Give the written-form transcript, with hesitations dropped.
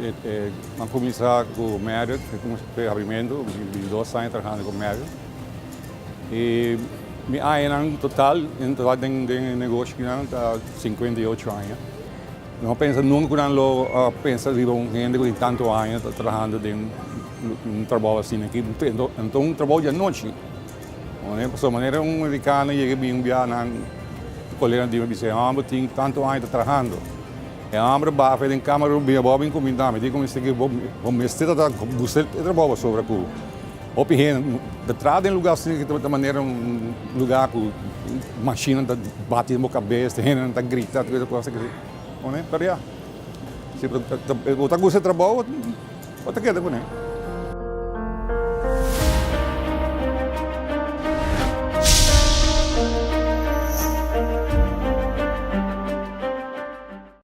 Mi a kuminsá ku Marriott, e abrimentu, mi 2 aña trahando ku Marriott. I mi añanan total, en total den negoshi ta 58 aña. No a pensa nunka ku nan lo pensa riba un hende ku tin tantu aña trahando den un trabou asina aki. Anto un trabou di anochi. Pasobra manera un amerikano yega bin bia nan kolega di mi bisa, "E hòmber tin tantu aña ta trahando. E hòmber bafa den kamera bin abou bin kuminda mi." Di ku mi bo mester ta gusta e trabou pasobra ku hopi hende ta traha den lugá asina ku ta manera un lugá ku mashina ta bati den bo kabes, hendenan ta grita, tur e kos aki. Pero ya, si bo ta gusta e trabou, bo ta keda kuné.